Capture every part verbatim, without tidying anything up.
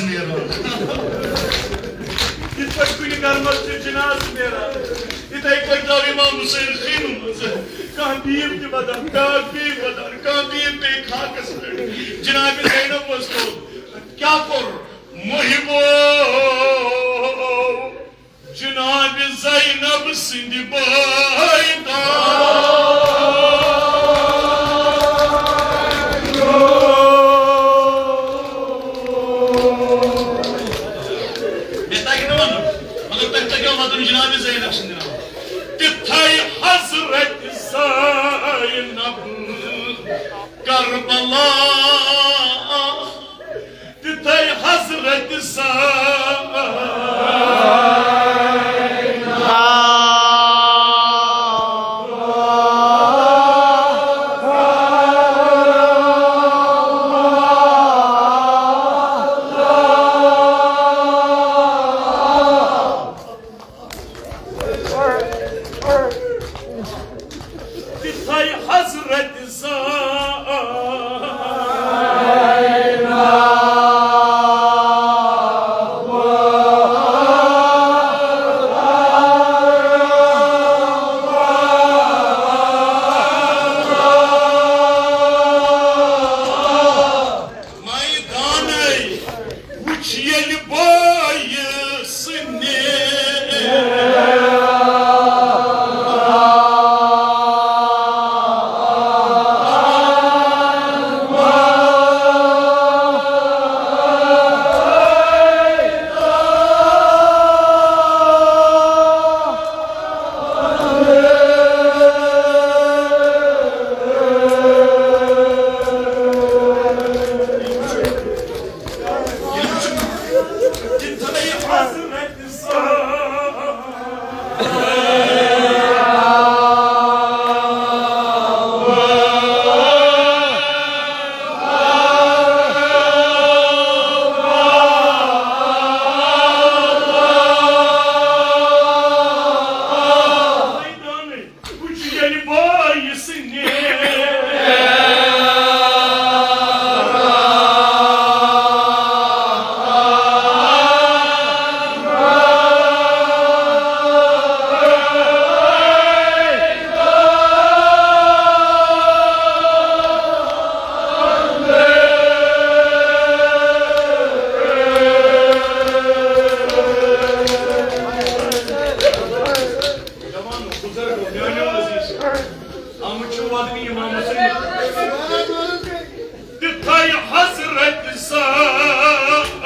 نیران۔ یِتھ پٲٹھۍ کُنہِ گرٕ منٛز چھُ جنازٕ نیران، یِتھَے پٲٹھۍ درٛاو امام حسین خیمہٕ منٛز۔ کانٛہہ بیٖم تہِ وَدان، بیٛاکھ بیٖم وَدان، کانٛہہ بیٖم پیٚیہِ خاکَس پٮ۪ٹھ۔ جناب زینب اوس کوٚر، کیٛاہ کوٚر؟ محبو جناب زینب سٕنٛدِ بٲے دار۔ مےٚ تَگہِ نہٕ وَنُن، مگر تۄہہِ تَگیو وَدُن جناب زینب سٕنٛدِ ناوٕ۔ تِتھَے حضرت زینب کربلا۔ تِتھَے حضرت زینب۔ تِتھَے حضرت زینب۔ میدانَے وُچھ ییٚلہِ بٲیِس نیر۔ جوانو، بزرگو، میانیو عزیزو، آمُت چھُ وَدنہِ امام حسین۔ تِتھَے حضرت زینب۔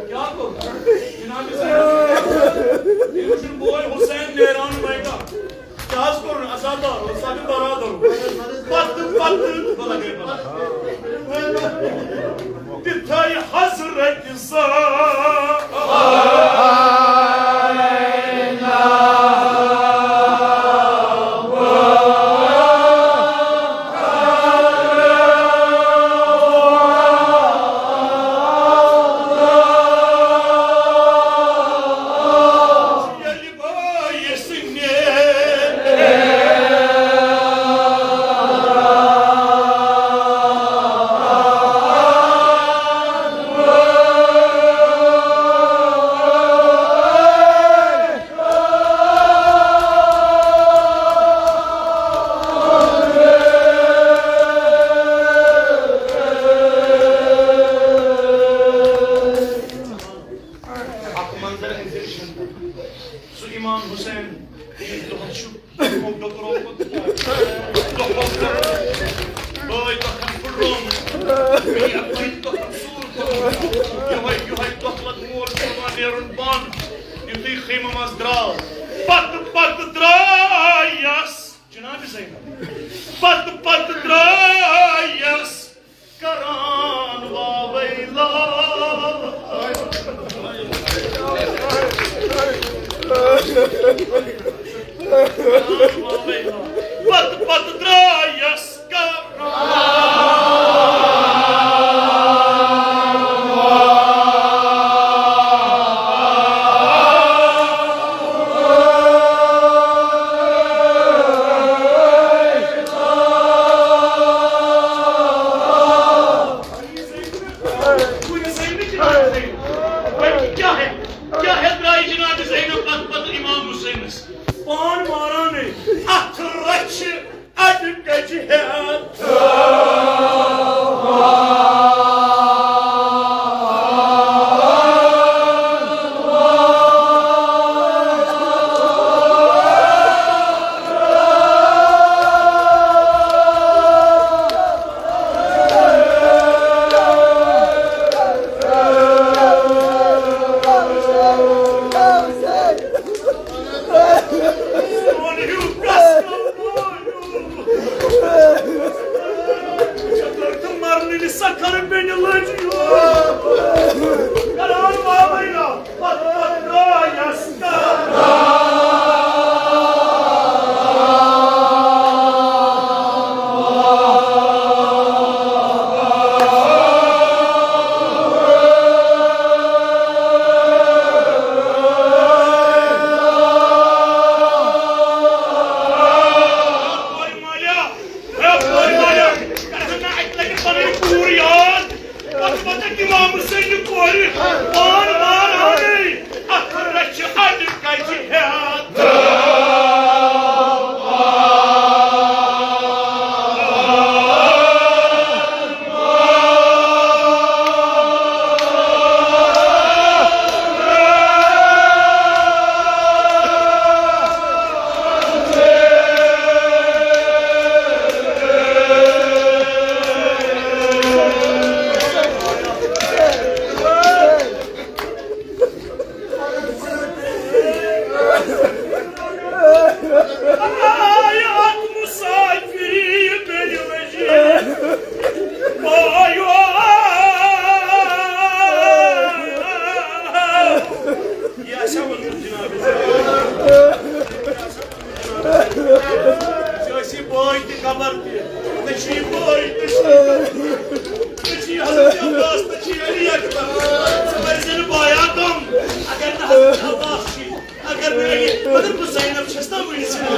کیٛاہ گوٚو؟ جناب زینب، أمِس چھُنہٕ بوے حسین نیران میدان۔ کیٛاہ حظ کوٚرُن؟ عزادار اوس، سا برادر اوس۔ پتہٕ، پتہٕ، بہٕ لگے پتہٕ۔ تِتھَے حضرت زینب۔ اکھ منظر أنٛدرۍ چھُنہٕ۔ سُہ امام حسین یُس دۄہس چھُ ڈوکرومُت، دۄہس پٮ۪ٹھ بٲے پتھن پھُٹرومُت، بیٚیہِ اکھ بٔڑۍ پتھن سوٗر کوٚرمُت۔ یِہوٚے، یِہوٚے دۄہ وَتھ مول پیوٚو نیرُن بۄن، یُتھُے خیمہٕ منٛز درٛاو۔ پتہٕ، پتہٕ درٛایَس جناب زینب۔ پتہٕ، پتہٕ درٛایَس کران واویلا۔ پتہٕ، پتہٕ درٛایَس کران۔ کیٛاہ ہے، کیٛاہ ہے درٛاے جناب زینب پتہٕ، پتہٕ امام حسینس؟ پان ماران ہے، اتھ رچھِ اَڈٕ کجہِ ہٮ۪تھ۔ سون ہیوٗ کس کم مٲنِو؟ ژےٚ کٔرتھٕ مرنہٕ نِش سۄ کھرٕ بیٚنہِ لٔج یور۔ کران واویلا، پتہٕ پتہٕ درٛایس کران۔ اے کورِ مالیا، اے کورِ مالیا، کَرٕ ہا نہٕ اَکہِ لَٹہِ پَنٕنۍ کوٗر یاد۔ پَتہٕ وَتَکھ اِمام حُسینہِ کورِ پان مارانٕے، اَتھ رَچھِ اَڈٕ کَجہِ ہٮ۪تھ۔ آے اَتھ مُسافِری بیٚیہِ لَجہِ۔ آیو۔ یہِ آسہِ ہا ووٚنمُت جِناب۔ ژےٚ ٲسی بٲے تہِ قبر تہِ، ژےٚ چھی بٲے تہِ، ژےٚ چھی حضرت عباس، ژےٚ چھی علی اکبر۔ ژٕ کٔرۍ زِ نہٕ بایا کم، اگر نہٕ حضرت عباس چھی، اگر نہٕ علی، مگر بہٕ زینب چھَس نا وٕنہِ زِندٕ۔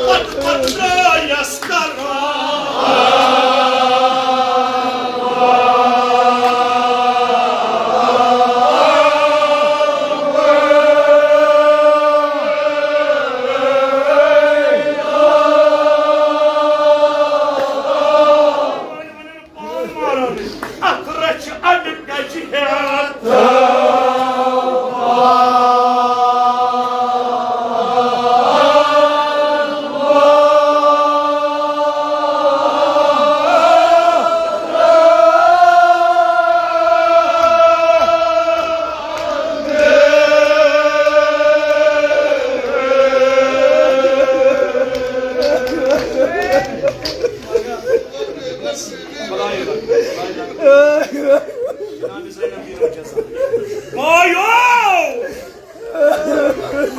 پتہٕ، پتہٕ درٛایس کران۔ پان ماران، اتھ رچھِ اڈٕ کجہِ ہٮ۪تھ۔ بایو!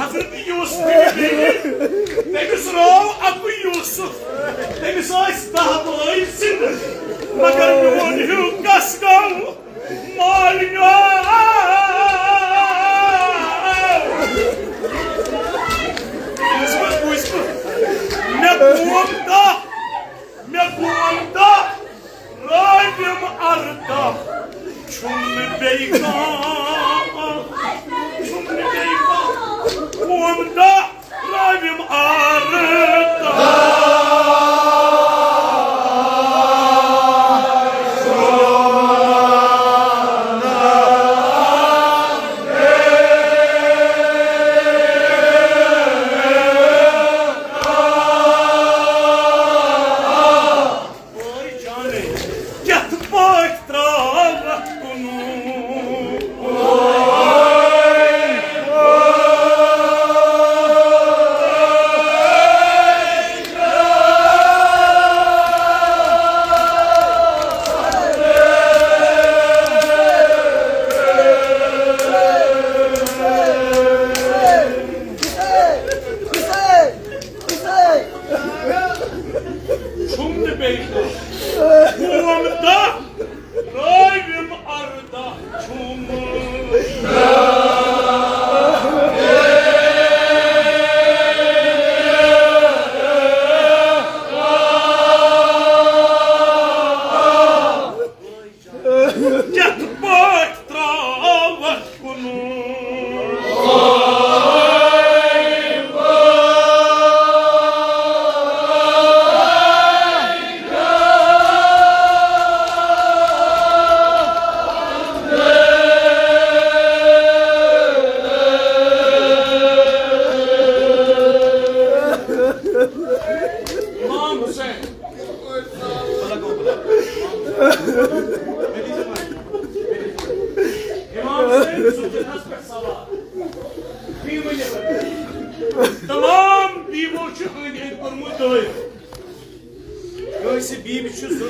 حضرت یوسف بیٚیہِ، تٔمِس روو اَکُے یوسف، تٔمِس ٲسۍ دَہ بٲے زِندٕ، مگر میون ہیوٗ کَس گوٚو مالِیو؟ تٔمِس منٛز بوٗزۍ بہٕ، مےٚ قوم دَہ، مےٚ قوم دَہ، رٲوِم اَرداہ، چھُم نہٕ بیٚیہِ کانٛہہ، چھُم نہٕ بیٚیہِ کانٛہہ۔ قوم دَہ، رٲوِم اَرداہ۔ بٲے جانٕے، کِتھ پٲٹھۍ ترٛاوَکھ کُنوُہ؟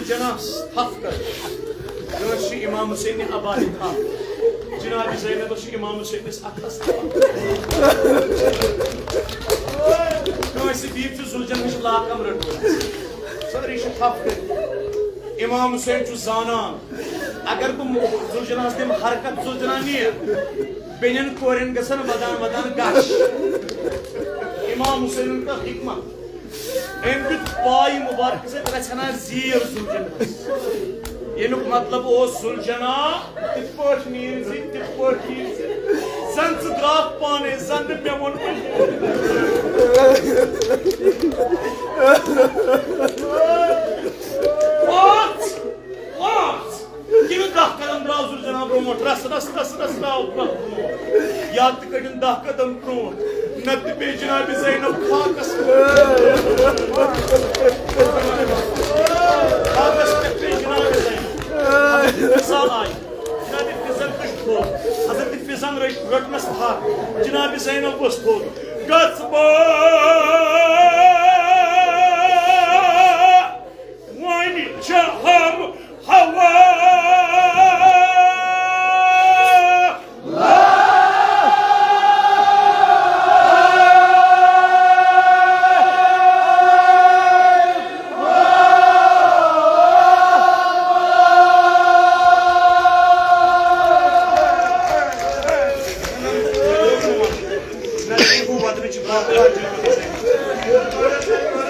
جناح تھپھ کر۔ کٲنٛسہِ چھِ امام حسین عبایہِ تھپھ۔ جناب زینبس چھِ امام حسینس اتھس تھپھ۔ کٲنٛسہِ بیٚیہِ چھُ زُلجناہٕچ لاکم رٔٹمٕژ۔ سٲری چھِ تھپھ کٔرِتھ۔ امام حسین چھُ زانان، اگر بہٕ ذوالجناحس دِمہٕ حرکت، ذوالجناح نِیہِ۔ بیٚنٮ۪ن کورٮ۪ن گژھن ودان ودان گش۔ امام حسینن کٔر حکمت۔ أمۍ دیُت پایہِ مُبارکہٕ سۭتۍ رژھِ ہنا زیٖر ذوالجناحس۔ ییٚمیُک مطلب اوس، ذوالجناح، تِتھ پٲٹھۍ نیٖر زِ، تِتھ پٲٹھۍ نیٖر زِ، زن ژٕ درٛاکھ پانے، زن نہٕ مےٚ ووٚنمُت۔ پانٛژھ، پانٛژھ کِنہٕ دَہ قدم درٛاو ذوالجناح برونٛٹھ، رس، رس، رس، رس، درٛاو برونٛٹھ۔ یا تہِ کٔڑِن دَہ قدم برونٛٹھ، نتہٕ پیٚیہِ جناب زینب خاکس پٮ۪ٹھ۔ خاکس پٮ۪ٹھ پیٚیہِ جناب زینب۔ مثال آیہِ۔ جناب فضن تُج تھوٚد۔ حضرت فضن رٔٹ-، رٔٹنس تھپھ۔ جناب زینب ؤژھ تھوٚد۔ گژھ بہٕ وۄنۍ چھہم ہوا۔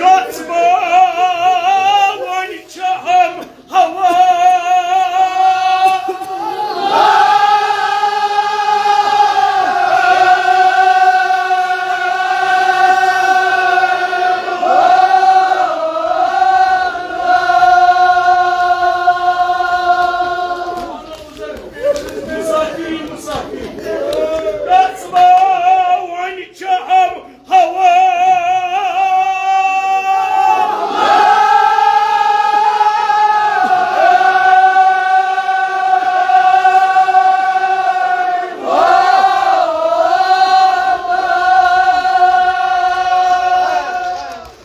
گژھ بہٕ وۄنۍ چھہم ہوا۔ مسافری، مسافری۔ گژھ بہٕ وۄنۍ چھہم ہوا۔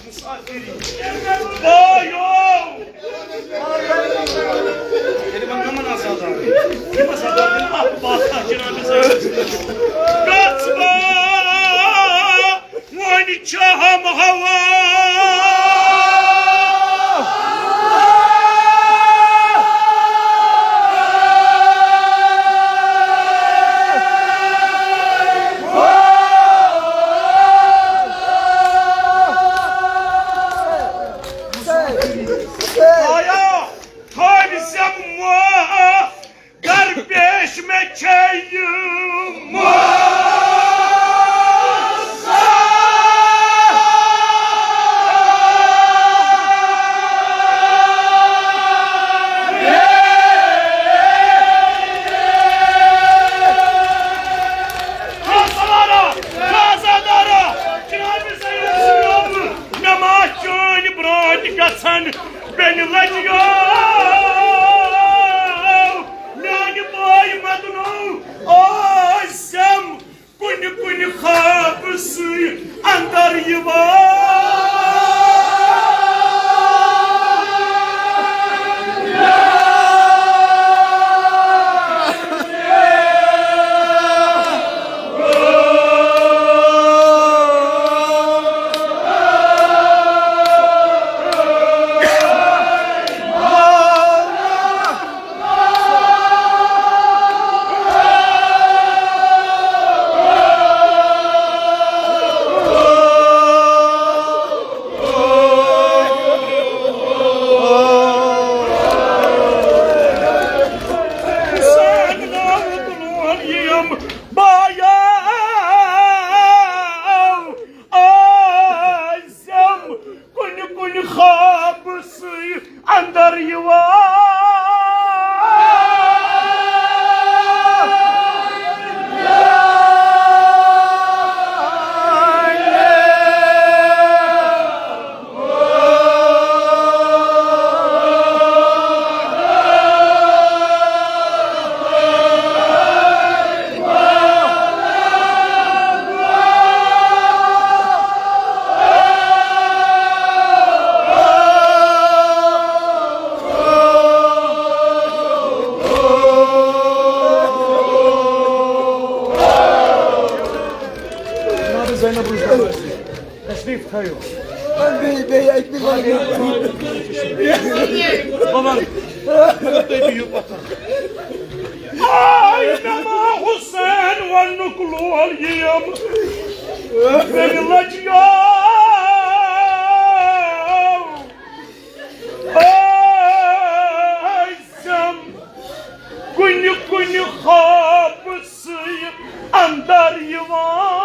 مسافری۔ بایو۔ ییٚلہِ وۄنۍ یِمن آسان دَگ، یِم آسان دَگ، یِم اَتھ باسان جناب زٲنِس۔ گژھ بہٕ وۄنۍ چھہم ہوا۔ آیا تھٲوۍ زٮ۪م معاف، درپیش مےٚ چھے یہِ موسا۔ خاص سوارا، خاص ادارا، جناب سید سلام، مےٚ ما چٲنۍ برٛانٛٹھ گژھن بیٚنہِ لَجہِ گاو۔ میانہِ بٲے مدنو ٲسۍ زٮ۪م تشریف تھٲیِو۔ بیٚیہِ، بیٚیہِ اَکہِ دۄہ وَنہٕ بہٕ۔ بہٕ وَنہٕ۔ مگر تُہۍ بِہِو پَتھر۔ آے مےٚ ما حسین وَنُک لول یِیَم۔ مےٚ لَجیو۔ آے زَم کُنہِ کُنہِ خوابہٕ سٕے اندر یِوان۔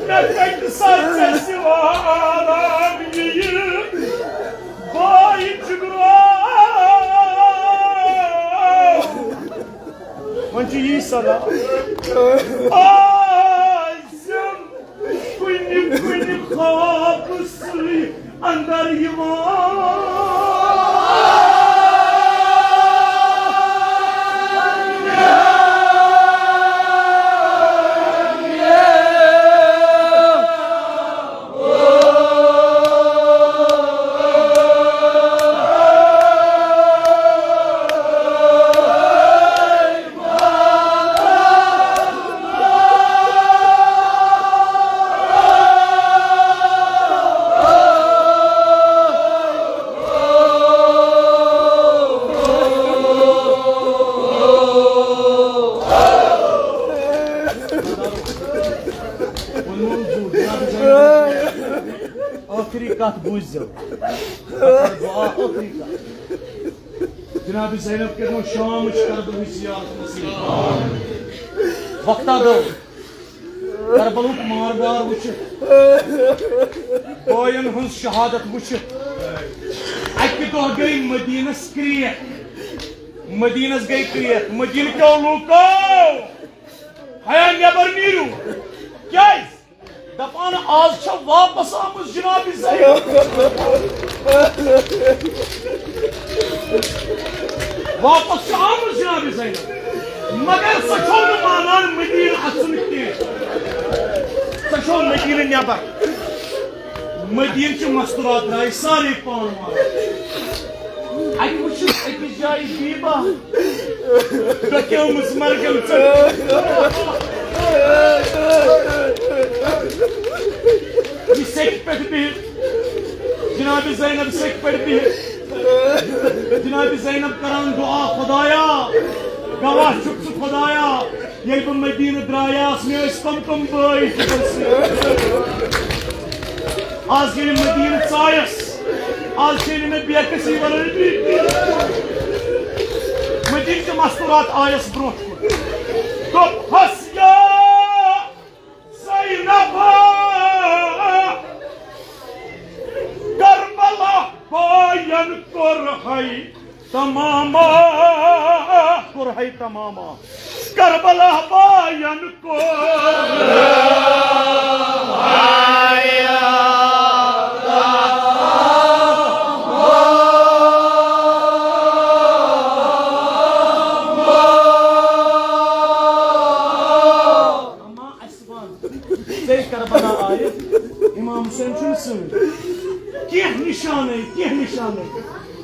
مےٚ کَتہِ سا ژےٚ سِوا آرام یِیہِ؟ بٲے جِگرو۔ وۄنۍ چھُ یی صلاح۔ آے زَم کُنہِ کُنہِ خوابہٕ سٕے اندر یِوان۔ ٲخری کتھ بوٗززیو۔ دعا ٲخری کتھ۔ جناب زینب کٔرِو شامٕچ کربلٕچ زیارت نصیب۔ وقتہ گوٚو کربلُک مار دار وٕچھِتھ، بٲین ہٕنٛز شہادت وٕچھِتھ۔ اکہِ دۄہ گٔے مدینس کرٛیکھ، مدینس گٔے کرٛیکھ، مدینہٕ کیو لوٗکو، ہیا نیبر نیٖرِو۔ کیازِ؟ دپان، آز چھےٚ واپس آمٕژ جناب زینب۔ واپس چھےٚ آمٕژ جناب زینب۔ مگر سۄ چھو نہٕ مانان مدینہٕ اژُن کینٛہہ۔ سۄ چھو مدینہٕ نٮ۪بر۔ مدینہٕ چہِ مستورات درٛایہِ سارے پانہٕ وانہٕ۔ اَتہِ وٕچھِتھ أکِس جایہِ بیٖبا۔ ڈۄکیمٕژ مرگن ژٔٹ۔ یہِ سیٚکہِ پٮ۪ٹھ بِہِتھ، جناب زینب سیٚکہِ پٮ۪ٹھ بِہِتھ، جناب زینب کران دعا، خدایا، گواہ چھُکھ ژٕ خدایا، ییٚلہِ بہٕ مدینہٕ درٛایاس، مےٚ ٲسۍ کم کم بٲے فِکر سۭتۍ۔ آز ییٚلہِ مدینہٕ ژایس، آز چھے نہٕ مےٚ بیکس یہِ ورٲے بیٚیہِ کِہیٖنۍ۔ مدینہٕ چہِ مستورات آیس برونٛٹھ کُن۔ دوٚپہس، یا زینب، کربلا باین کوٚر ہے تماما، کوٚر ہے تماما۔ کربلا باین کوٚر۔ اما اسہِ وَن، ژے کربلا آیہِ، امام حسین چھُنہٕ سۭتۍ۔ کینٛہہ نشانے، کینٛہہ نشانے۔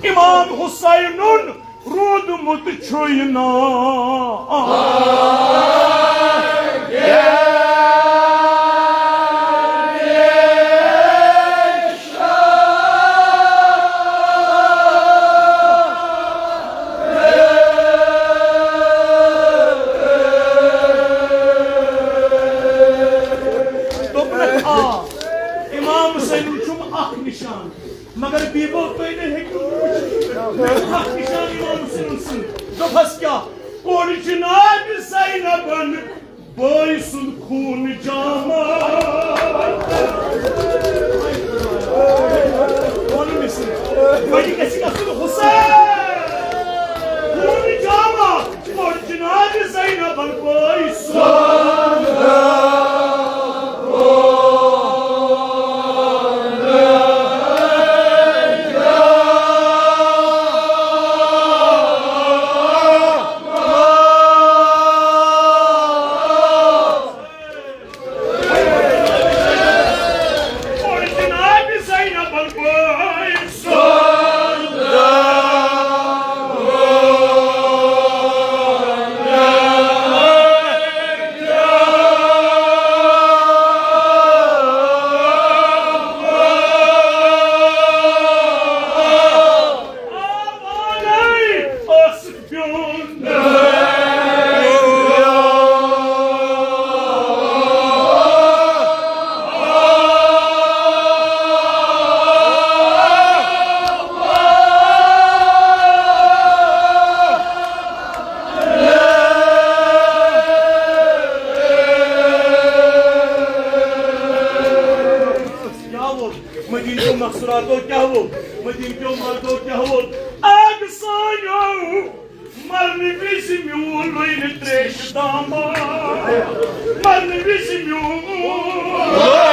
امام حسینُن روٗدمُت چھُے نا۔ دوٚپنَکھ، آ، امام حسینُن چھُم اکھ نشان۔ مگر بیبو، تُہۍ نہٕ ہیٚکِو نہٕ وٕچھِتھ۔ اکھ نشان امام حسینُن سۭتۍ۔ دوٚپہَس کیٛاہ؟ کوٚر جناب زینبن بٲے سُنٛد خوٗن جامہ۔ وَنُن مےٚ سۭتۍ۔ وۄنۍ گژھِ گژھُن حسین۔ خوٗن جامہ۔ اور جناب زینب بٲے سُنٛد۔ کیٛاہ ووٚن؟ مدیٖنہٕ کیو مقصوراتو کیٛاہ ووٚن؟ مدیٖنہٕ کیو مردو کیٛاہ ووٚن؟ اَکھ سانیو مرنہٕ وِزِ میوٗلٕے نہٕ تریشہِ دامہٕ۔ مرنہٕ وِزِ میوٗل۔